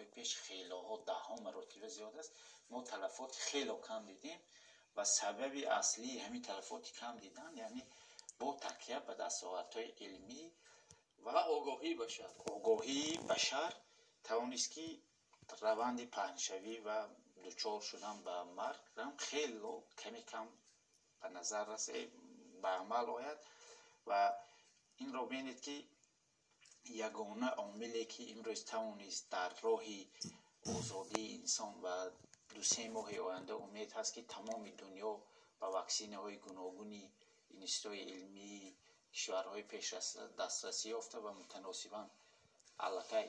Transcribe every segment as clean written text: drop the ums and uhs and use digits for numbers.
солҳои пеш хелоҳо, даҳҳо маротиба зиёд аст. Мо талафоти хело кам дидем ва сабаби аслии ҳамин талафоти кам дидан, яъне бо такя ба дастовардҳои илмӣ ва огоҳии башар, огоҳии башар тавонист, ки раванди паҳншавӣ ва дучор шудан ба маргам хело каме кам ба назар расе, ба амал ояд. Ва инро бинед, ки ягона омиле, ки имрӯз тавонист дар роҳи озодии инсон ва 2-3 моҳи оянда умед ҳаст, ки тамоми дунё ба ваксинаҳои гуногуни институтҳои илмии кишварҳои пешрафта дастрасӣ ёфта ва мутаносибан аллакай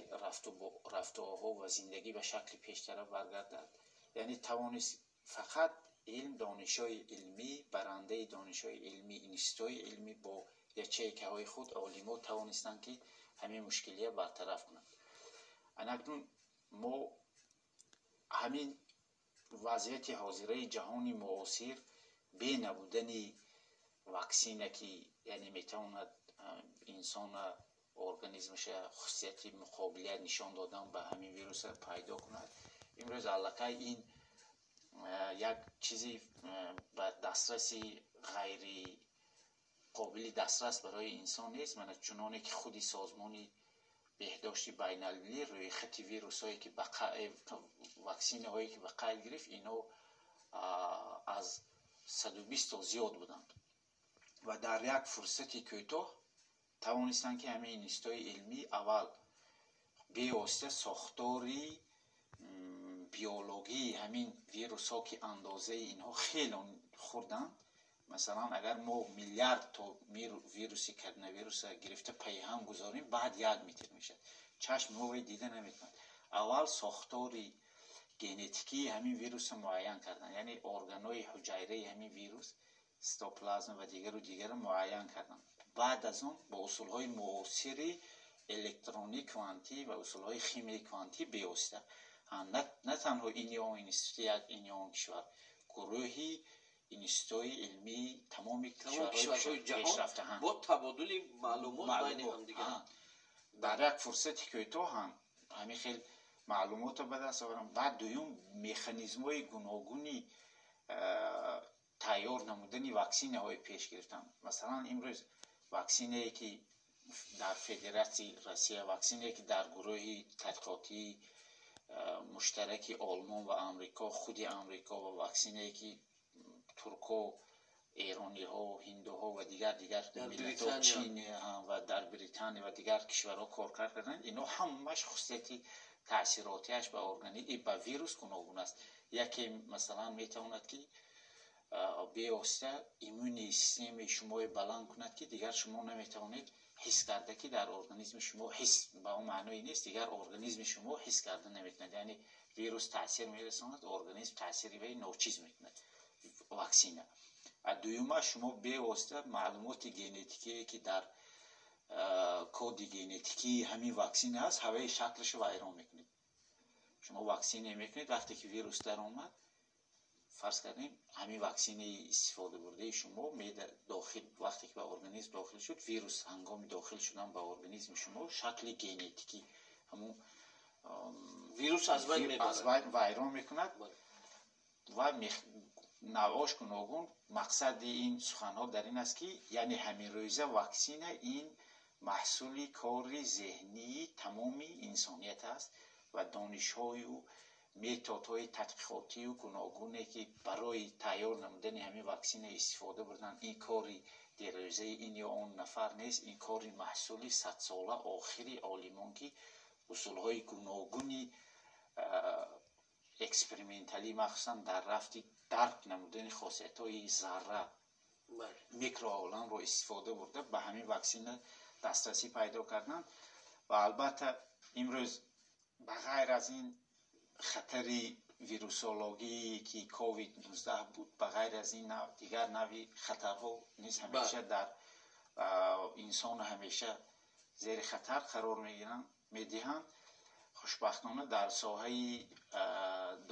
рафтуоҳо ва зиндагӣ ба шакли пештара баргардад, яъне тавонист фақат илм, донишҳои илмӣ, барандаи донишҳои илмӣ, институтҳои илмӣ бо ячейкаҳои худ олимо тавонистанд, ки ҳамин мушкилия бартараф кунанд. Анакнун мо ҳамин вазъияти ҳозираи ҷаҳони муосир бе набудани ваксина, ки яъне метавонад инсона организмаша хусусияти муқобилият нишон додан ба ҳамин вируса пайдо кунад, имрӯз аллакай ин як чизи ба дастраси ғайри қобили дастрас барои инсон нест. Мана чуноне ки худи Созмони беҳдошти байналмилалӣ рӯйхати вирусҳое ки ваксинаҳое ки ба қайд гирифт, ино аз 120 то зиёд буданд ва дар як фурсати кӯтоҳ тавонистанд, ки ҳамин институтҳои илмӣ аввал бевосита сохтори биологии ҳамин вирусҳо, ки андозаи инҳо хеле хурданд. Масалан, агар мо миллиард то вируси коронавируса гирифта пайҳам гузорем, баъд 1 метр мешавад, чашми мо вай дида наметавонад. Аввал сохтори генетикии ҳамин вируса муайян карданд, яъне органҳои ҳуҷайраи ҳамин вирус, цитоплазма ва дигару дигарро муайян карданд. Баъд аз он бо усулҳои муосири электронӣ квантӣ ва усулҳои химияи квантӣ бевосита на танҳо ин ё он институти як, ин ё он кишвар, гурӯҳи институтҳои илмии тамоми кишварҳои пешрафта бо табодули маълумот байни ҳамдигар дар як фурсати кӯтоҳ ҳам ҳамин хел маълумотро ба даст оварам. Баъд дуюм, механизмҳои гуногуни тайёр намудани ваксинаҳои пеш гирифтанд. Масалан, имрӯз ваксинае, ки дар Федератсияи Россия, ваксинае, ки дар гурӯҳи тадқиқотии муштараки Олмон ва Амрико, худи Амрико ва ваксинае, ки туркҳо, эрониҳо, ҳиндуҳо ва дигар дигар миллатҳо, Чин ва дар Британия ва дигар кишварҳо коркард карданд, ино ҳамааш хусусияти таъсиротиаш ба организм, ба вирус гуногун аст. Яке, масалан, метавонад, ки бевосита иммунный системаи шуморо баланд кунад, ки дигар шумо наметавонед ҳис карда, ки дар организми шумо, ҳис ба он маъное нест, дигар организми шумо ҳис карда наметавонад, яъне вирус таъсир мерасонад, организм таъсири вай ночиз мекунад ваксина. Дуюма, шумо бевосита маълумоти генетикие, ки дар коди генетикии ҳамин ваксина ҳаст, ҳаваи шаклашо вайрон мекунед. Шумо ваксине мекунед, вақте ки вирус даромад, фарз кардем, ҳамин ваксинаи истифодабурдаи шумо дохил, вақте ки ба организм дохил шуд, вирус ҳангоми дохил шудан ба организми шумо шакли генетикӣ ҳамун вирус аз байн вайрон мекунад ва навъош гуногун. Мақсади ин суханҳо дар ин аст, ки яъне ҳамин рӯза ваксина ин маҳсули кори зеҳнии тамоми инсоният аст ва донишҳою методҳои тадқиқотию гуногуне, ки барои тайёр намудани ҳамин ваксина истифода бурданд, ин кори дерӯзаи ин ё он нафар нест, ин кори маҳсули садсола охири олимон, ки усулҳои гуногуни эксперименталӣ, махсусан дар рафти дарк намудани хосиятҳои зарра, микрооламро истифода бурда, ба ҳамин ваксина дастрасӣ пайдо карданд. Ва албатта, имрӯз ба ғайр аз ин хатари вирусологие, ки COVID-19 буд, ба ғайр аз ин дигар нави хатарҳо низ ҳамеша дар инсону ҳамеша зери хатар қарор мегиранд, медиҳанд. Хушбахтона, дар соҳаи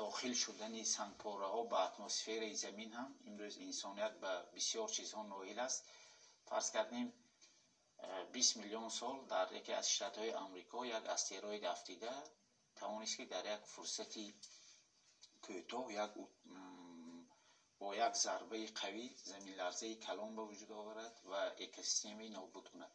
дохил шудани сангпораҳо ба атмосфераи замин ҳам имрӯз инсоният ба бисёр чизҳо ноил аст. Фарз кардем, 20 миллион сол дар яке аз штатҳои Амрико як астероид афтида. Тавонист, ки дар як фурсати кӯтоҳ як бо як зарбаи қавӣ заминларзаи калон ба вуҷуд оварад ва экосистемаи нобуд кунад.